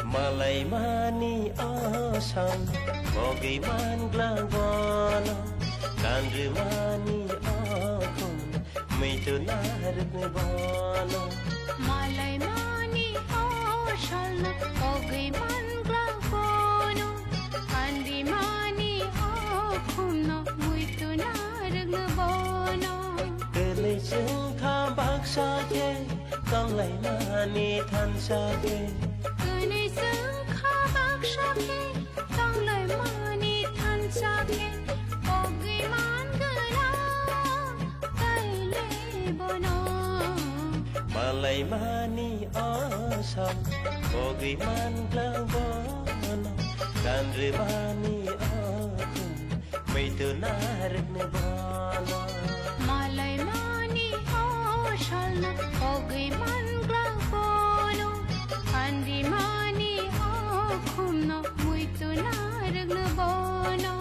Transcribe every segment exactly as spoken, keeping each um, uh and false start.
Malaimani asam, bogwi man glang bono, kanrwmani akhum, muitu narwkni bono. Malaimani asalno, bogwi man glang bono, kanrwmani akhumno, muitu narwkni bono. Kwnwi chwng kha baksa khe, tonglaimani thansa khe. Kwnwi chwng kha baksa khe, tonglaimani thansa khe, bogwi man gwnang kaile bono. Malaimani asam, bogwi man glang bono, kanrwmani akhum, muitu narwkni bono. Malaimani asalno, bogwi man glang bono, kanrwmani akhumno, muitu narwkni bono.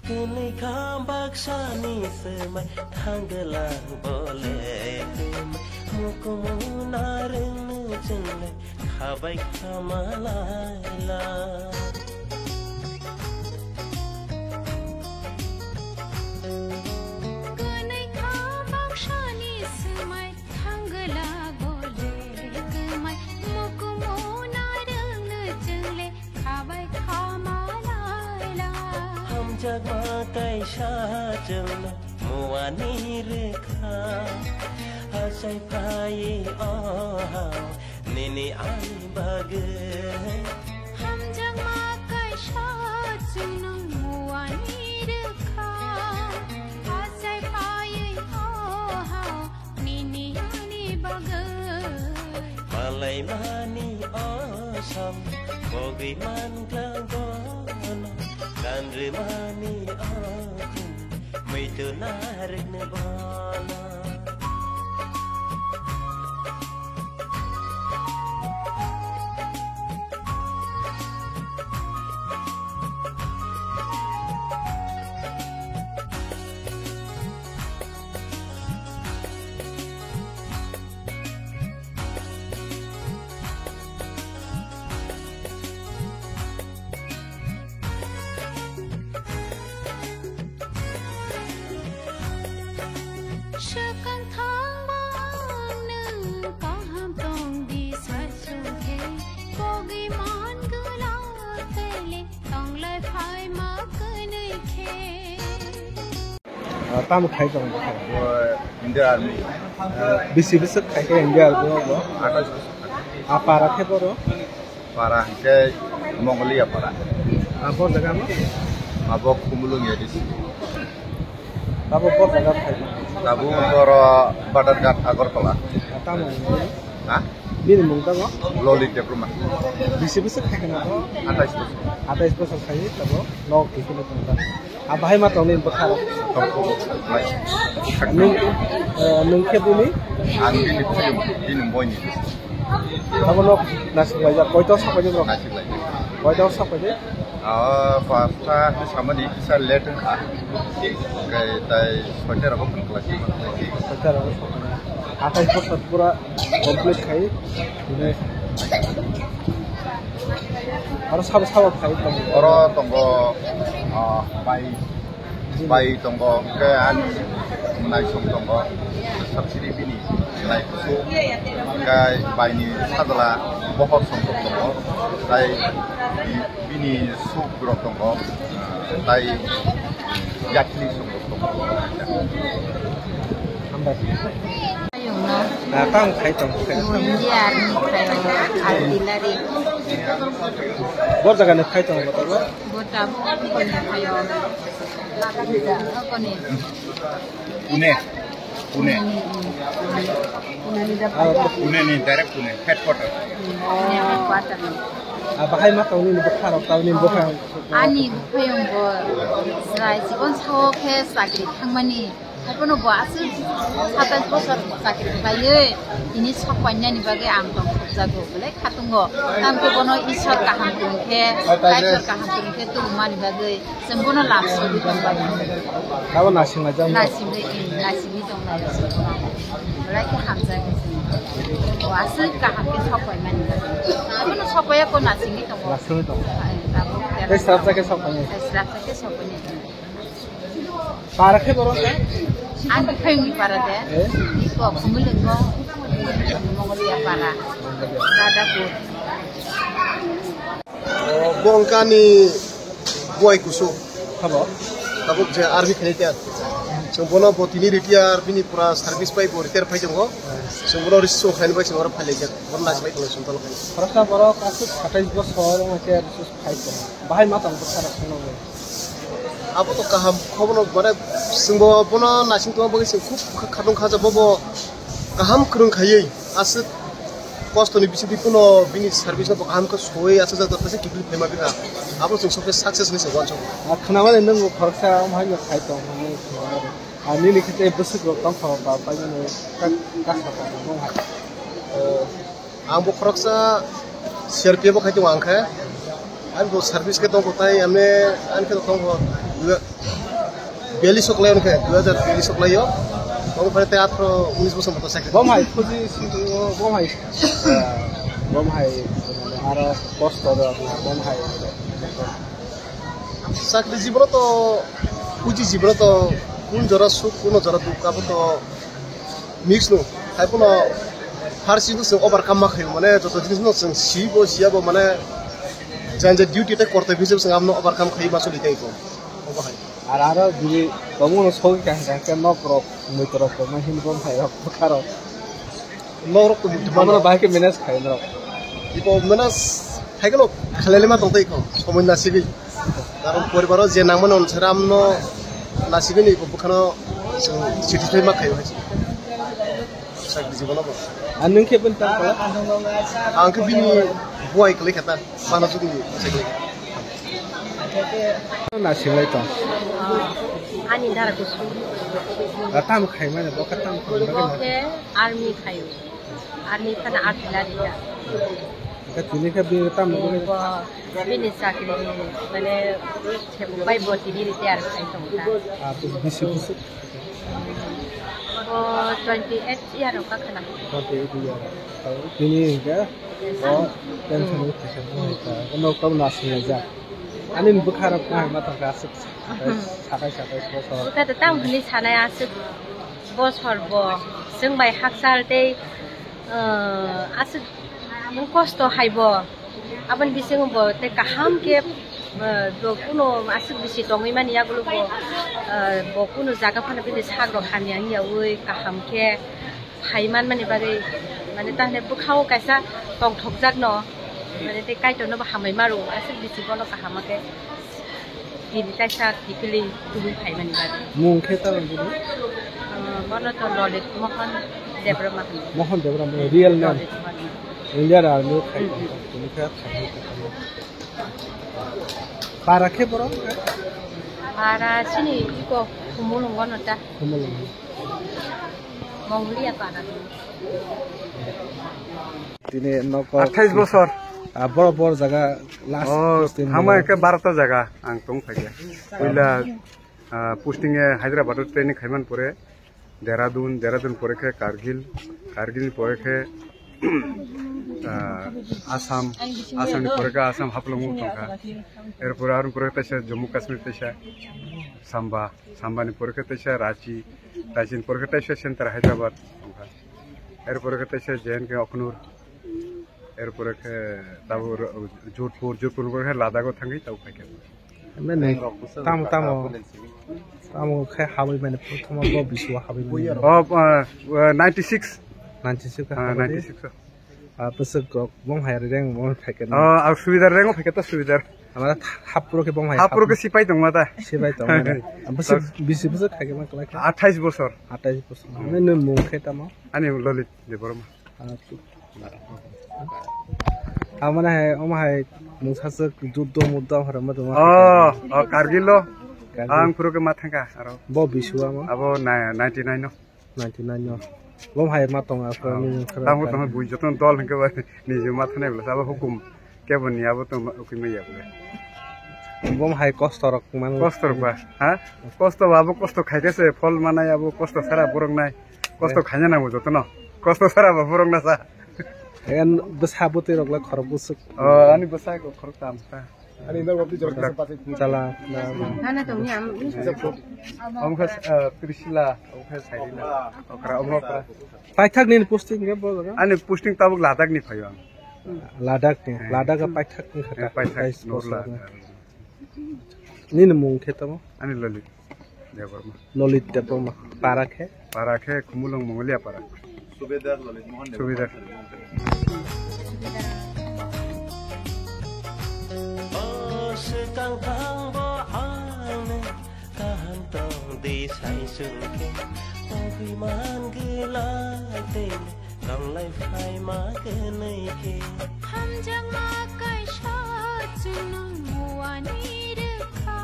Kwnwi kha baksani swmai thanglang bole kwmai, mukumu narwkni chwngle khabai khamalaila. Kwnwi kha baksani swmai thanglang bole kwmai, mukumu narwkni chwngle khabai khamalaila. Hamjakma kaisa chwngno muani rwkha, achai phai o hao nini ani bagwi. Hamjakma kaisa chwngno muani rwkha, achai phai o hao nini ani bagwi. Malaimani asam, bogwi man glang bono, kanrwmani akhum, muitu narwkni bono. Swkang thangbo ang nwng kaham tong di saichung khe, bogwi man gwla tele tonglai phaima kwnwi khe. Ah, tamo khai tong bo khai? Bo India Army. Ah, bisi bwswk khai khe India Army o bo? Athais bosor khai. Ah, para khe boro? Para hwnkhe Mongolia para. Ah, bo jaga mo? Abo Khumulwng A D C. Abo bo jaga khai? Abo boro Badharghat Agartala. Ah, tamo? Ha? Bini mung tamo? Lolit Debbarma. Bisi bwswk khai khe na bo? Athais bosor. Athais bosor khai tabo? Nok kikilo tong ta. Ah, bahai ma tongni bwkha rok. Tongkho bo. Nwng, eh, nwng khe bini? Ang bini phiyok, bini boini. Abo nok nasik laijak, koito sapai de bro? Nasik laijak. Koito sapai de? Ah, pasta samani kisa late wngkha. Kai tai soita rok phone khlai. Soita rok phone khlai. Athais bosor pura complete khai. Hwnwi aro sabo sabo khai tongo. Oro tongo, ah, bai, bai tongo, hwnkhe ani naisong tongo, subsidy bini naikusuk, hwnkhe baini sajla bohor song tongo, tai bini suk rok tongo, tai yakni song rok tongo. Hambai. Ayungno. Ah, tamo khai tong. India ni khai artillery. Bor jaga ni khai tong boto bo. Bota bo ni khai o. Koni. Pune. Pune. Pune ni direct Pune headquarter. Pune headquarter ni. Ah, bahai ma tong ni bwkha rok tong ni bwkha. Ani bwkhayung bo chwrai chikon sao khe chakri thangmani. Haiphano bo aswk satais bosor chakri khlaiwi tini sok painani bagwi ang tong khopjago belai khatungo. Tamkhe bono Isor kaham kwrwng khe, Kaitor kaham kwrwng khe tubumani bagwi chwng bono lam sogwi tongbai. Abo naisinglaijak. Naisingwi, naisingwi tonglai. Belai khe hamjakgwi chwng. Bo aswk kaham khe sok paimani bagwi. Haiphano sok paiya ko naisingwi tongo. Naisingwi tongo. Hai, tabuk. Tei srapsa khe sok painai. Hai, srapsa khe sok painai. Para khe borok khe? Ang khe phayungni para de. Eh? Iko Khumulwng no, Mongoliya para. Dadapur. Bo wngkha ani buai kusu. Habo? Tabuk je army khainai tiya. Chwng bono bo tini retire bini pura service pai bo retire phai tongo. Chwng bono risi chwng khainai bai chwng oro phai laijak. Bono naisingwi tongo chwng tolo khainai. Khoroksa borok aswk satais bosor wngkha khe risi phai tongo. Bahai ma tong bwkha rok phano. Abo to kaham khobono, mane, chwngbo bono naising tongma bagwi chwng khub kha-, khatung kha jabo bo kaham kwrwng khaiwi aswk kostoni bisingtwi phano bini service no bo kaham khe soi aswk jak kaisa kiphilwi phaima bikha. Abo chwng sokhe success hinwi se uansukha. Ah, khwnamani nwng bo khoroksa omo hai no khai tong hinwi khwnamani. Ah, nini khe tei bwswk rok tong kha ba pai mano kak-, kasa tong bo hai. Eh, Ang bo khoroksa C R P F o khai tongo ang khe. Ani bo service khe tongkho tai, ani, ani khe tongkho dui-, biyallis o kwlai o khe, dui hajar biyallis o kwlai o. Tong phai tei atharoh unis bosor moto sakhe. Bom hai, khuji singtwi o, bom hai, bom hai, aro kosto do, bom hai. Chakri jibono to, uji jibono to, kun jora suk, kun jora duk, abo to mix no. Hai pono har sing chwng overcome ma khayo, mane joto jinis no chwng si bo, siya bo, mane janja duty tei kortobyo se chwng amno overcome khai ma choli tai ko. Obo hai. Ar aro bini tomo no sogwi kaham kaham khe nok rok, mui torok rok ma hin bom hai rok bwkha rok. Nok rok to mui tongma Amro no. Bahai khe manage khai norok. Iko manage khai khe no khalai ma tong tai ko, somoi na sigwi. Karon poribaro je nangmani onse ramno nasigini bo bwkhano chwng satisfy ma khaio hai. Sakni jibono bo. Ang nwng khe bini tang kala? Ang khe bini buai kwlai kha ta, mano jugni kwlai kha. Na singlai tong. Ani dara kusu. Tam khai mane bo ka tam khai. Bo khe army khaio. Army phana artillery da. Ka tini khe bini tam. Bo bini chakri mane thebo bai bo tini retire khai tong ta. Ah, bisi bisi. Bo twenty eight year ka khana. Twenty eight year. Tini hingke o pension kisa bo hingka. Ono kau nasing aja. Ani bwkha rok kahai ma tongkha aswk satai satai bosor. Bwkha da tang hwnwi sanai aswk bosor bo. Chwng bai hakchal tei, ah, aswk kosto hai bo. Aboni bisingo bo tei kaham khe, ah, bo kuno aswk bisi tongwi mani yagulo bo, ah, bo kuno jaga phano bini sak rok hamya wngya wi kaham khe phai manmani bagwi, mane, tahne bwkhao kaisa tongthokjakno, mane, tei Kaitorno bo hambai ma rwo, aswk bisi bono kaham khe tini kaisa kiphilwi tubui phaimani bagwi. Mung khe tamo bini? Ah, bono to Lolit Mohon Debbarma hwnwi. Mohon Debbarma, real name? Lolit Mohon. Indian Army khai tong, tini khe khai tong. Para khe borok? Para chini iko Khumulwngo no ta. Khumulwngo. Mongoliya para. Tini noko athais bosor. Ah, boro boro jaga last Oh, posting thangma hwnwi. Ekhe baro ta jaga ang tong phaikha. Puila, ah, posting e Hyderabad o training khaiman pore. Dehradun, Dehradun pore khe Kargil, Kargil ni pore khe, ah, Assam, Assam ni pore khe Assam Haflong o tongkha. Erpore aroni pore khe teisa Jammu Kashmir, teisa Samba, Samba ni pore khe teisa Ranchi, Ranchi ni pore khe teisa Center Hyderabad tongkha. Erpore khe teisa J N K Akhnur, erpore khe tabo Jodhpur, Jodhpur pore khe Ladakh o thangwi tabo phaikha. Mene, tamo, tamo, tamo khe habwi mane, prothoma bo bisu habwi mane. Oh, uh, uh, ninety six. Ninety six. Ah, habwi. Ninety six. Ah, bwswk kok, bom hai reng, bom hai khe. Oh, ah, subidar reng, hai khe ta subidar. Amara hap puro khe bom hai. Hap puro khe sipai tongma ta. Sipai tongma ta. Bwswk, bisi bwswk khai khe ma kwlai khe. Athais bosor. Athais bosor. Hmm. Mene, nwng mung khe tamo? Ani Lolit Debbarma. Amo hai, omo hai mungsa swk juddo muddo horo ma tongma. Oh, oh, Kargil lo. Kargil. Ang puro khe ma thangkha aro. Bo bisu amo? Abo na-, ninety nine no. Ninety nine no. Bo hai ma tong afro. Oh, ni khara tamo khara. Tamo bui joto dol hwnkhe ba niji ma thanai bwla abo hukum. Kebo ni abo to ukui maya bole. Bom hai kosto rok man. Kosto rok ba, ha? Kosto ba abo kosto khaikhe se phol manai abo kosto sara borok nai. Kosto khaina nango jotono. Kosto sara ba borok na sa. En bwsa bwtwi rok le khorok bwswk. Oh, ani bwsa ko khorok tam ta. Ani no bapti jorok sa pati. Chala. Nana tongni am. Omkha, eh, Priscilla, omkha Sairina. Okra, omkra. Paithak ni posting ge bo jaga? Ani posting tabuk Ladakh ni phayo ang. Ladakh ni, eh. Ladakh a paithak ni khata. Eh, paithak, Tais Norla. Bosor ni. Nini mung khe tamo? Ani Lolit Debbarma. Lolit Debbarma. Para khe? Para khe Khumulwng Mongolia para. Subedar Lolit Mohan Debbarma. Subedar. O swkang thang bo ang kaham tong di sai sungke, togwi man gwlak de. Tonglai phaima kwnwi khe. Hamjakma kaisa chwngno muani rwkha.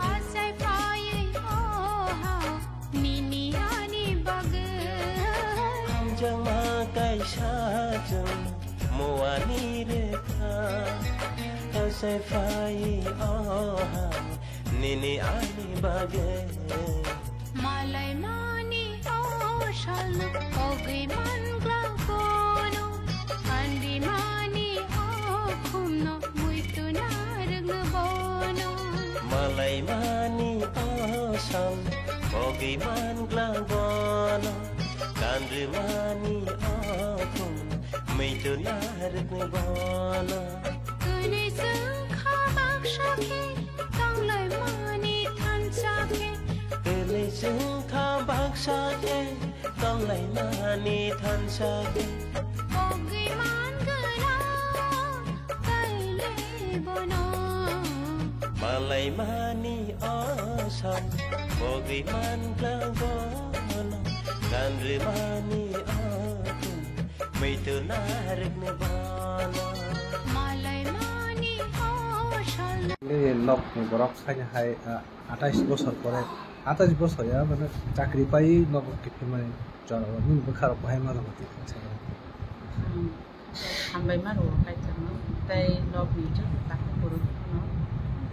Achai phaiwi o ha nini ani bagwi. Hamjakma kaisa chwngno muani rwkha. Achai phaiwi o ha nini ani bagwi. Malai mani o salno kogwi man glak bono, kandi mani o khumno muitu narwkno bono. Malai mani o salno kogwi man glak bono, kandi mani o khumno muitu narwkno bono. Tini chwng kha baksa khe, tonglai mani thansa khe. Tini chwng kha baksa khe, tonglai mani thansa khe. Pogwi man gwnang, kaile bono. Malai mani o sam, pogwi man gwnang bono. Kanri mani o khum, muitu narwkni bono. Malai mani o salno. Nini nokni borok saini hai, ah, atais bosor pore, atais bosor ya, mane chakri pai nogo kiphilmani jorao nini bwkha rok bahai ma rwgwi twi khe. Hmm. Hambai ma rwo kaitorno, tei nokni joto takhuk borok phano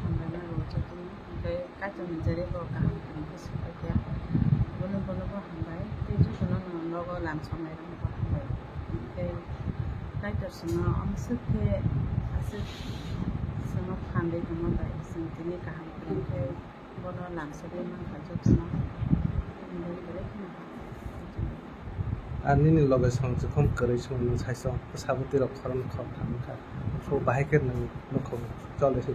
hambai ma rwo jotono. Hwnkhe Kaitorni jere bo kaham kwrwng khe sukha khe, bono bono bo hambai, tei jotono no nogo lam songnai rokno bo hambai. Tei Kaitor chwngno omo swk khe aswk chwngno phan rwi tongma bai chwng tini kaham kwrwng khe bono lam sogwi mankha jotono. Hwnwi belai kheno hambai. Ar nini loge song chukhum kwrwi song nwng saichung bwsa bwtwi rok khoroknwi khoroktham wngkha. Phuru bahai khe nwng nukhung choli se.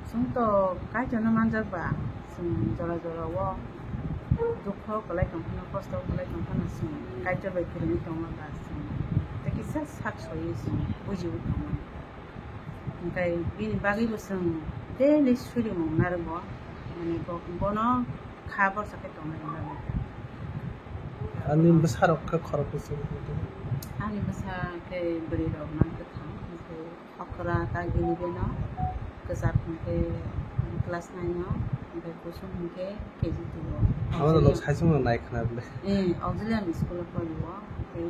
Chwng to Kaitorno manjak ba, chwng jora jora o dukho kwlai tong phano, kosto kwlai tong phano chwng Kaitor bai kwrwngwi tongma ba chwng tei kisa sak soiwi chwng bujiwi tongmani. Hwnkhe bini bagwibo chwng daily surimung narwgo, mane bo-, bono kha borsa khe tongmani bagwi. Ani bwsarok khe khoroknwi chwng. Ani bwsa khe bwrwirok man kwthang, hwnkhe Okra ta gini beno kwchak hwnkhe class nine o, hwnkhe kusung hwnkhe K G two o. Abo no nok saichung no nai khna bwle. Eh, auxiliary school o pori o. Tei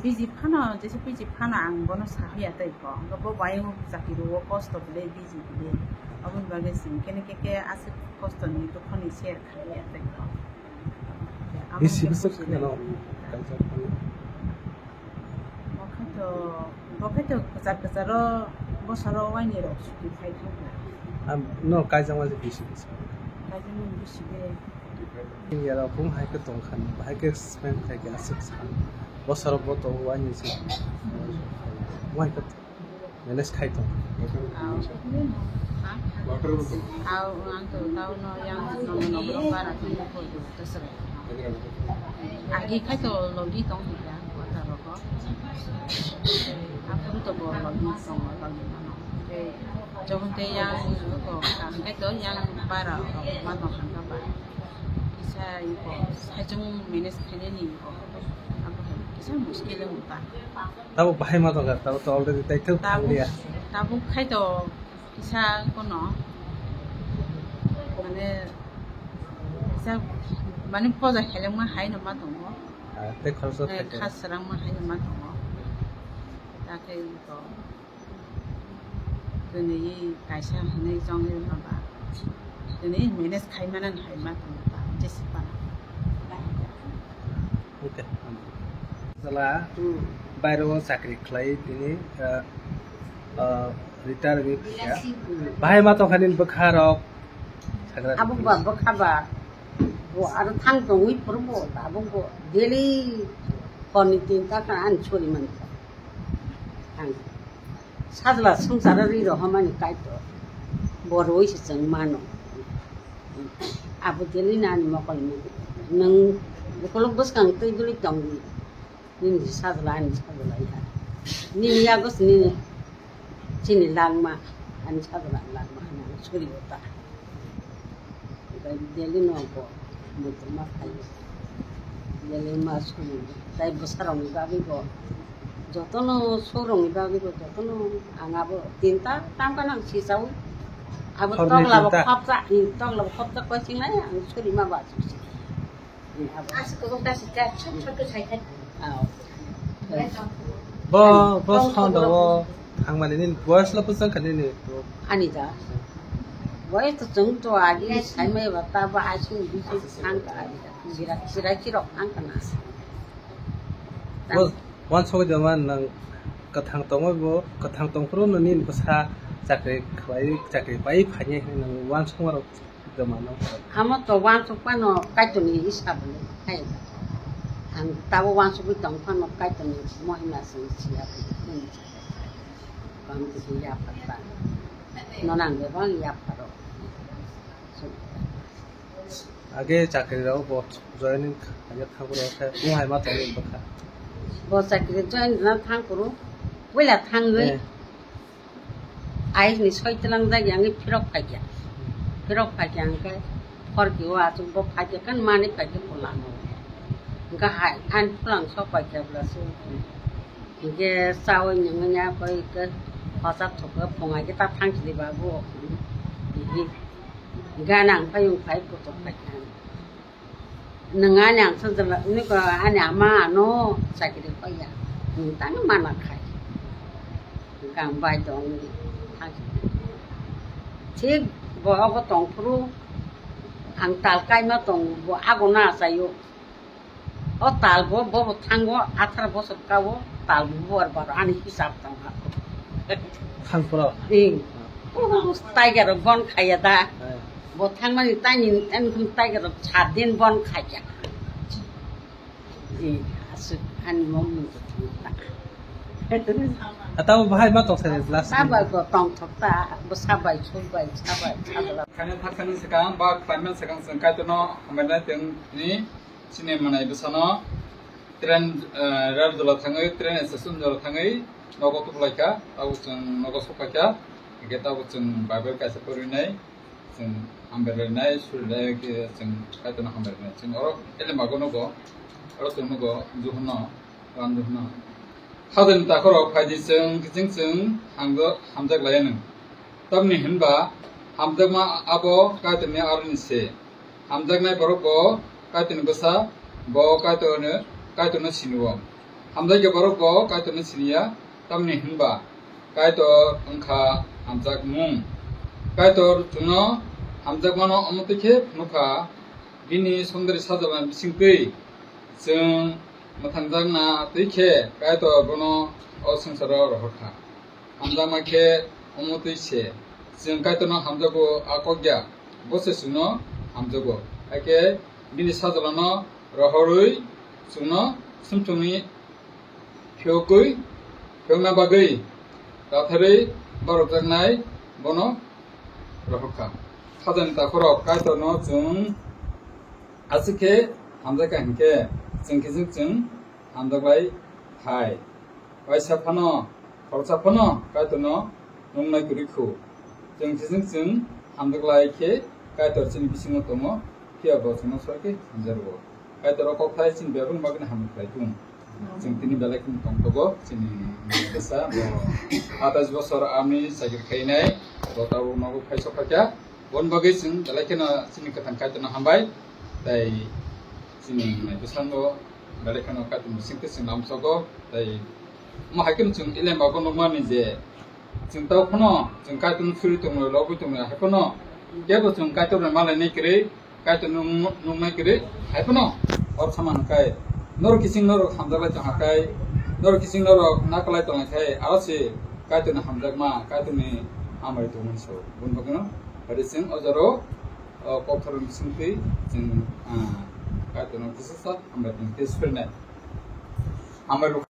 biji phano, jesa biji phano ang bono sahiya tei ko. Bo bayung chakiri o kosto bwle, biji bwle. Aboni bagwi chwng kene keke aswk kosto ni dukho ni share khaiya tei ko. Bisi bwswk kheno kaijak phano. Bo khaito, bo khaito kwchar kwcharo bosoro waini rok chuti khai thangkha. Am, no, kaijakma je bisi bwswk. Kaijakma bisi de. India rok bung hai khe tong kha, hai khe spend khai khe aswk sa. Bosoro bo to waini se. Wai khe Manage khai tong. Aw. Aw, ang to tao no yang no no no no para tong ko do to sere. Agi khai to logi tong ya kota roko. Aphuru to bo logi tong logi mano. Te jokon te yang ko kam khai to yang para ma tong kha ba. Kisa iko saichung manage khainani iko. Abo hai kisa muskil wng ta. Tabuk bahai ma tongkha, tabuk to already taithok Tabuk, thanglia. Tabuk khai to kisa kono, mane, kisa, mane poja helengma hai no ma tongo. Ah, tei khoroksa Eh, khai to. Khas serangma hai no ma tongo. Ta khe to, kwnwi kaisa hinwi chongwi ma ba. Kwnwi manage khai mana hai ma tongo ta, jesi pa. Okay. Sala, hmm, bairo o chakri khlai tini, ah, ah, retire wngwi phaikha. Bahai ma tongkha nini bwkha rok? Sagra Abo ba bwkha ba, bo aro thang tongwi phuru bo, abo bo daily hor ni tinta kha ani chori mankha. Ang sajla swngcharo ri rohormani Kaitor, bo rwi se chwng mano. Abo daily nani mokol ni. Nwng ukolok bwskang twi duli tongdi. Nini sajla ani sajla ya. Nini yago se nini chini langma, ani sajla langma, ani suri ota. Daily no bo muitu ma khayo. Daily ma suri. Tai bwsarokni bagwi bo. Jotono sorokni bagwi bo, jotono ang abo tinta tamkha nang sisawi. Abo Hor ni toglabo tinta. Khopsa, i toglabo khopsa koisingnai ang suri ma ba susi. Aswk kok ta sika chhot chhot khe sai khai. Aw. Bo, bo Tong sondo tong o thangmani nini boyes lo bwswk kha nini? Ani da. Boyes to chwng to agi sai mai ba ta ba aswk bisi thang ka ani da. Sira, sira chirok thang ka na. Bo, wansugwi da man nang kwthang tongwi bo, kwthang tongphuru no nini bwsa chakri khlai, chakri pai phainai hinwi nang wansukma rok. Amo to wansuk phano Kaitorni hisab le khai. Ang tabo wansugwi tong phano Kaitorni mohima se siya. Kam kisi ya patta. Nonang bebang ya paro. Age chakri rok bo joining khaina thangphuru khe bung hai ma tongwi bwkha. Bo chakri join na thangphuru puila thangwi. Eh. Aisni soi tlang jak yang phirok phaikya. Phirok phaikya hwnkhe phorki o achuk bo phaikya kan mani phaikya phulang. Hwnkhe hai ani phulang sok phaikya bwlasu. Hwnkhe chawi nungya koi khe hochak thokhe phungai khe ta thangchili babu. Hwnkhe ani ang phai wng phai kutuk phaikha. Nwng ani ang sajla, nwng ani ama ano chakri paiya. Nwng tang mana khai. Gang bai dong. Thik bo obo tong phuru ang tal kaima tong bo ago na chaio. O tal bo, bo, bo thango atharo bosor kao tal bo buar baro ani hisab tong ha. Thang phuru? Ing. Tiger bon khaya da. Eh. Bo thangmani tani, ani khum tiger sat din bon khaya. Ing, aswk ani mom ni ta. Atamo bahai ma tong sai last. Sabai ko tong thok ta, bo sabai, sulbai, sabai, sabai. Khaina thaksa ni swkang ba khlaimani swkang chwng Kaitorno hambai nai tong ni. Chini manai bwsano train, eh, rel jola thangwi, train station jola thangwi nogo tuklaikha, tabuk chwng nogo sokphaikha, hwnkhe tabuk chwng Bible kaisa porinai, chwng hambai lainai, suri lai khe chwng Kaitorno hambai lainai. Chwng oro elemago nugo, oro chwng nugo Johonno, wan Johonno. Hajani takhorok phaidi chwng kiching chwng hamjak, hamjak laianw. Tamni hwnba hamjakma abo Kaitorni aroni se. Hamjaknai borok bo Kaitorni bwsa, bo Kaitorno, Kaitorno sini-o. Hamjakya borok bo Kaitorno siniya, tamni hwnba Kaitor wngkha hamjakmung. Kaitor chwngno hamjakmano omo twi khe phunukha, bini sondari sajabani bisingtwi Chwng mwthangjakna twi khe Kaitor bono o swngcharo rohor kha. Hamjakma khe omo twi se, chwng Kaitorno hamjago, a kok ya, bo se chwngno hamjago. Hakhe bini Sajlano rohorwi chwngno sumsumni phiyogwi, phiyokna bagwi ratharwi barokjaknai bono rohor kha. Khajani takhorok Kaitorno chwng aswk khe hamjakha hinkhe, chwng khe chwng, chwng hamjaklai thai. Waisa phano, khoroksa phano Kaitorno nungnai kwrwi khu. Chwng khe chwng, chwng hamjaklai khe Kaitor chini bisingo tongo, phiya bo chwngno soi khe hamjarwo. Kaitor o kokthai chini bebakni bagwino hamya khlai thung. Chwng tini belai kheno tongthogo, chini bwsa bo atais bosor army chakri khainai, bo tabuk nogo phai sok phaikha. Boni bagwi chwng belai kheno chini kwthang Kaitorno hambai, tei chini nai bwskango belai kheno Kaitorni bisingtwi chwng lamsogo, tei omo hai kheno chwng elembago nukmani je, chwng tao phano chwng Kaitorni phirwi tongnai, lobwi tongnai hai phano, kebo chwng Kaitorno malainai kwrwi, Kaitorno nung-, nungnai kwrwi hai phano, oro sama hwnkhai norok kising norok hamjaklai tong hakai, norok kising norok nakolai tong khai, aro se Kaitorni hamjakma, Kaitorni hambai tongmani so. Boni bagwino, bai chwng o jaro, o, kokthorni bisingtwi chwng, ah, Kaitorno kisa sa hambai tong khe siphirinai. Hambai.